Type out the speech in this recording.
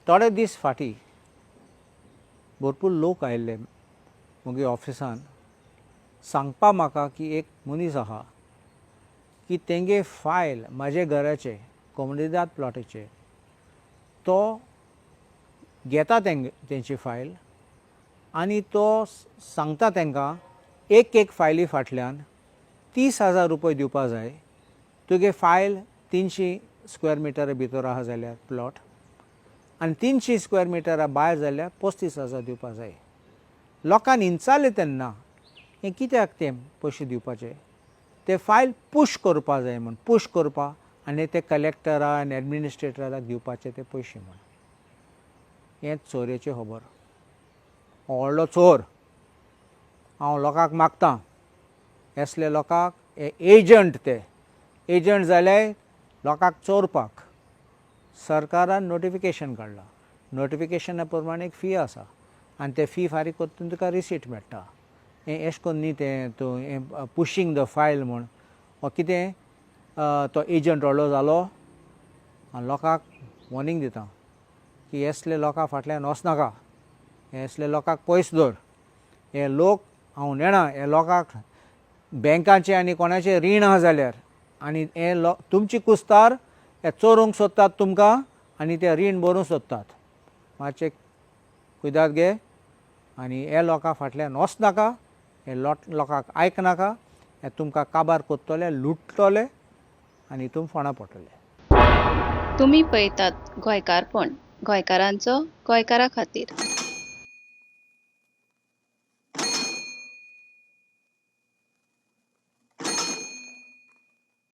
थोडे दीस फाटीं भरपूर लोक आयिल्ले म्हगे ऑफिसान सांगपा म्हाका की एक मनीस आहा की तेंगे फायल म्हाजे घराचे कोमुनिदाद प्लॉटाचे तो घेता तेंगे तेंची फायल आनी तो सांगता तांकां एक एक फायली फाटल्यान 30,000 रुपये दिवपा जाय. तुगे फायल 300 स्क्वेअर मिटरा भितर आहा जाल्यार प्लॉट आनी 300 स्क्वेअर मिटरा भायर जाल्यार 35,000 दिवपा जाय. लोकांनी विचारलें तेन्ना, हें कित्याक ते पयशे दिवपाचे? ते फायल पूश करपा जाय म्हूण, पूश करपा आनी ते कलेक्टरा आनी एडमिनिस्ट्रेटराक दिवपाचे ते पयशे म्हूण. हें चोरयेची खबर. हो व्हडलो चोर. हांव लोकांक मागतां, असले लोकांक, हे एजंट, ते एजंट जाले लोकांक चोरपाक. सरकारान नोटिफिकेशन काडलां. नोटिफिकेशना प्रमाणे एक फी आसा आनी ते फी फारीक करतून तुका रिसीट मेळटा. हें एशें करून न्ही तें तूं हें पुशींग the file म्हूण वा कितें तो एजंट व्हडलो जालो. आनी लोकांक वॉर्निंग दिता की असले लोकां फाटल्यान वचनाका, हे असले लोकांक पयस दवर. हे लोक, हांव नेणा, हे लोकांक बँकाचें आनी कोणाचें रीण आहा जाल्यार आनी हे लो तुमची कुस्तार हे चोरूंक सोदतात तुमकां आनी ते रीण भरूंक सोदतात. मातशें कुयदाद घे आनी हे लोकां फाटल्यान वचनाका. हे लोकांक आयकनाका. हे तुमकां काबार करतले, लुट्टले आनी तुमी फोंडा पडटले. तुमी पळयतात गोंयकारपण, गोंयकारांचो गोंयकारा खातीर.